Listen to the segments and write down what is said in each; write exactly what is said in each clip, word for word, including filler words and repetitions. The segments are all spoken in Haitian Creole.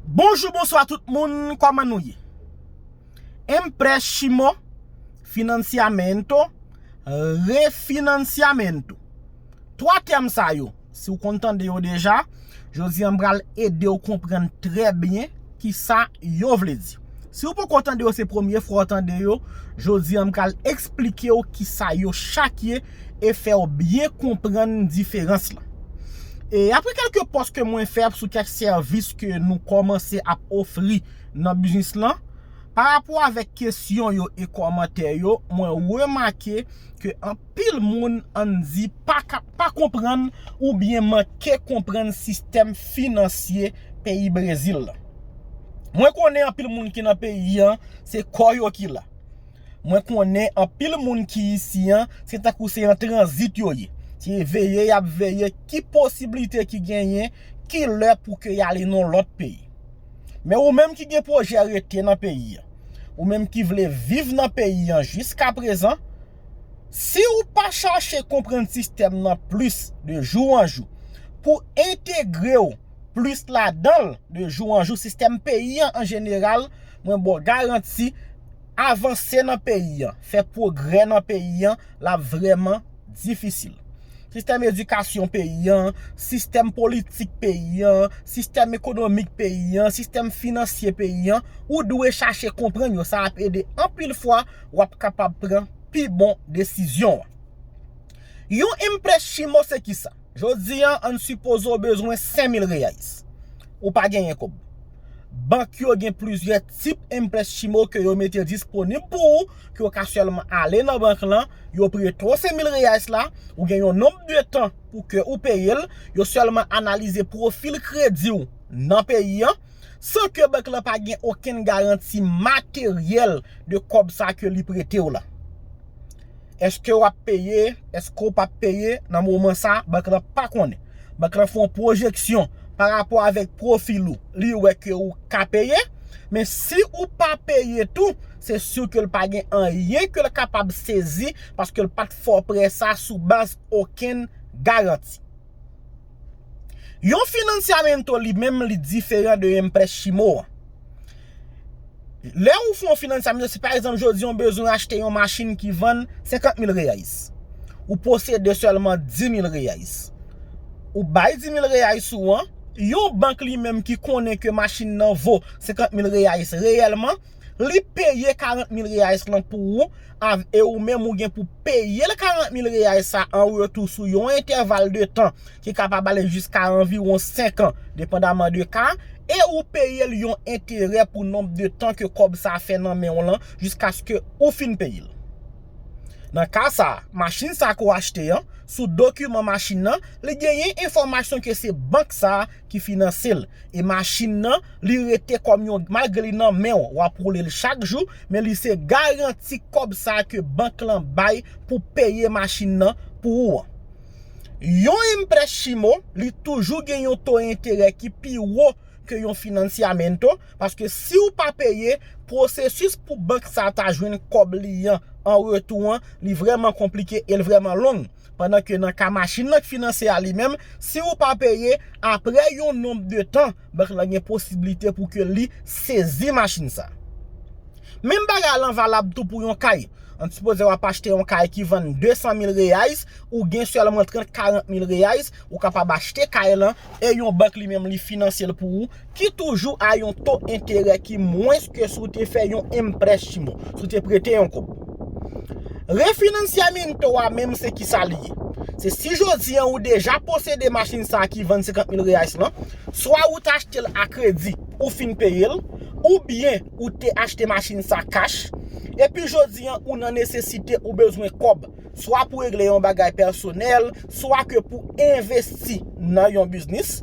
Bonjou, bonswa tout moun, kòman nou ye? Empréstimo, financiamiento, refinanciamiento. Twa tèm sa yo, si w konn tande yo deja, jodi a m pral ede w konprann trè byen kisa yo vle di. Si w poko tande yo, se premye fwa w tande yo, jodi a m pral eksplike w kisa yo chak ye e fè w byen konprann diferans lan. E apre kèlke pòs ke mwen fè sou kèk sèvis ke nou kòmanse ap ofri nan biznis lan, pa rapò avèk kesyon yo e kòmantè yo, mwen remake ke anpil moun, ann di, pa ka, pa konprann oubyen manke konprann sistèm finansye peyi Brezil lan. Mwen konnen anpil moun ki nan peyi an, se kò yo ki la. Mwen konnen anpil moun ki isi an, se tankou se an tranzit yo ye. Se veye y ap veye ki posiblite ki genyen, ki lè pou ke y ale nan lòt peyi. Men ou menm ki gen pwojè rete nan peyi an, ou menm ki vle viv nan peyi an jiskaprezan, si w pa chache konprann sistèm nan plis de jou an jou, pou entegre w plis ladan l de jou an jou, sistèm peyi an an jeneral, mwen ba w garanti, avanse nan peyi an, fè pwogrè nan peyi an, l ap vrèman difisil. Sistèm edikasyon peyi an, sistèm politik peyi an, sistèm ekonomik peyi an, sistèm finansye peyi an, ou dwe chache konprann yo. Sa ap ede anpil fwa w ap kapab pran pi bon desizyon an. Yon empréstimo se kisa? Jodi a, ann sipoze w bezwen senk mil reais. Ou pa genyen kòb. Bank yo gen plizyè tip empréstimo ke yo mete disponib pou ou, ke w ka sèlman ale nan bank lan, yo prete w senk mil reais la, ou gen yon nonb de tan pou ke ou peye l, yo sèlman analize pwofil kredi w nan peyi an, san ke bank lan pa gen okenn garanti materyèl de kòb sa ke li prete w la. Èske w ap peye? Èske w p ap peye? Nan moman sa, bank lan pa konnen. Bank lan fè yon pwojeksyon pa rapò avèk pwofil ou. Li wè ke ou ka peye, men si ou pa peye tou, se si ke l pa gen anyen ke l kapab sezi paske l pa t fè w prè sa sou baz okenn garanti. Yon financiamiento li menm li diferan de empréstimo an. Lè ou fè yon financiamiento, si pa egzanp jodi a w bezwen achte yon machin ki vann senkant mil reais, ou posede sèlman dis mil reais, ou bay dis mil reais ou an, yon bank li menm ki konnen ke machin nan vo senkant mil reais reyèlman, li peye karant mil reais lan pou ou, av-, e ou menm ou gen pou peye l karant mil reais sa an retou sou yon entèval de tan ki kapab ale jiska anviwon senk an, depandaman de ka, e ou peye l yon enterè pou nonb de tan ke kòb sa fè nan men w lan, jiskaske ou fin peye l. Nan ka sa, machin sa ke w achte an, sou dokiman machin nan, li genyen enfòmasyon ke se bank sa ki finanse l. E machin nan, li rete kòm yon, malgre li nan men w, w ap woule l chak jou, men li se garanti kòb sa ke bank lan bay pou peye machin nan pou ou an. Yon empréstimo, li toujou gen yon to enterè ki pi wo ke yon financiamiento, paske si w pa peye, pwosesis pou bank sa ta jwenn kòb li an an retou an, li vrèman konplike e l vrèman long. Pandan ke nan ka machin nan k finanse a li menm, si ou pa peye, apre yon nonb de tan, bank lan gen posiblite pou ke li sezi machin sa. Menm bagay lan valab tou pou yon kay. Ann sipoze w ap achte yon kay ki vann de san mil reais, ou gen sèlman trant, karant mil reais, ou kapab achte kay lan, e yon bank li menm li finanse l pou ou, ki toujou a yon to enterè ki mwens ke si w te fè yon empréstimo, si w te prete yon kòb. Refinanciamiento a menm se kisa li ye? Se si jodi a ou deja posede machin sa ki vann senkant mil reais lan, swa ou t achte l a kredi, ou fin peye l, oubyen ou te achte machin sa kach, epi jodi a ou nan nesesite ou bezwen kòb, swa pou regle yon bagay pèsonèl, swa ke pou envesti nan yon biznis,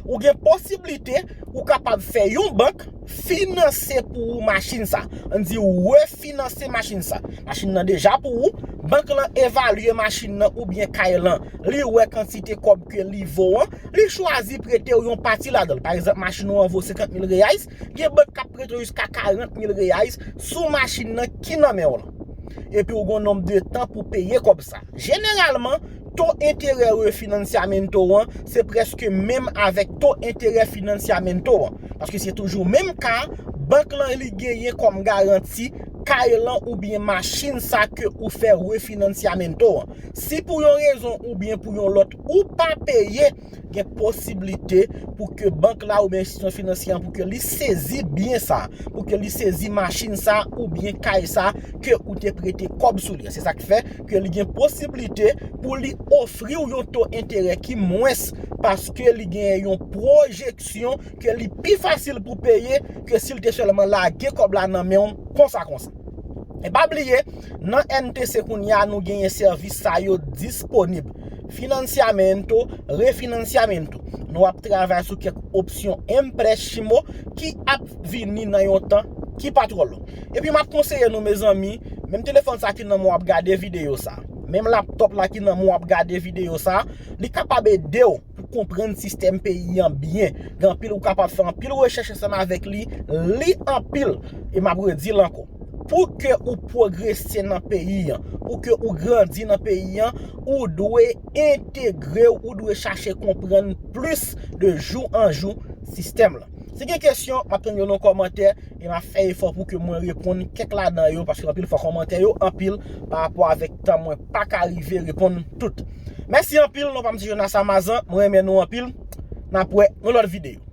ou gen posiblite ou kapab fè yon bank finanse pou ou machin sa. Ann di refinanse machin sa. Machin nan deja pou ou, bank lan evalye machin nan oubyen kay lan, li wè kantite kòb ke li vo an, li chwazi prete w yon pati ladan l. Pa egzanp, machin ou an vo senkant mil reais, gen bank k ap prete w jiska karant mil reais sou machin nan ki nan men w lan. Epi ou gen yon nonb de tan pou peye kòb sa. Jeneralman, to enterè refinanciamento an, se prèske menm avèk to enterè financiamento an. Paske se toujou menm ka, bank lan li genyen kòm garanti kay lan oubyen machin sa ke ou fè refinanciamento an. Si pou yon rezon oubyen pou yon lòt ou pa peye, gen posiblite pou ke bank la oubyen enstitisyon finansyè an, pou ke li sezi byen sa, pou ke li sezi machin sa oubyen kay sa ke ou te prete kòb sou li. Se sa k fè ke li gen posiblite pou li ofri w yon to enterè ki mwens, paske li gen yon pwojeksyon ke li pi fasil pou peye ke si l te sèlman lage kòb la nan men w konsa konsa. E pa bliye, nan N T C kounye a nou genyen sèvis sa yo disponib. Financiamento, refinanciamento. Nou ap travay sou kèk opsyon empréstimo ki ap vini nan yon tan ki pa twò long. Epi m ap konseye nou, mezanmi, menm telefòn sa ki nan men w ap gade videyo sa, menm laptop la ki nan men w ap gade videyo sa, li kapab ede w pou konprann sistèm peyi an byen. Gen anpil, ou kapab fè anpil rechèch ansanm avèk li, li anpil. E m ap redi l ankò. Pou ke ou pwogrese nan peyi an, pou ke ou grandi nan peyi an, ou dwe entegre w, ou dwe chache konprann plis de jou an jou sistèm lan. Si gen kesyon, m ap tann yo nan kòmantè e m ap fè efò pou ke mwen reponn kèk ladan yo, paske anpil fwa kòmantè yo anpil pa rapò avèk tan, mwen pa ka rive reponn tout. Mèsi anpil, non pa m se Jonas Amazan, mwen renmen nou anpil. N ap wè yon lòt videyo.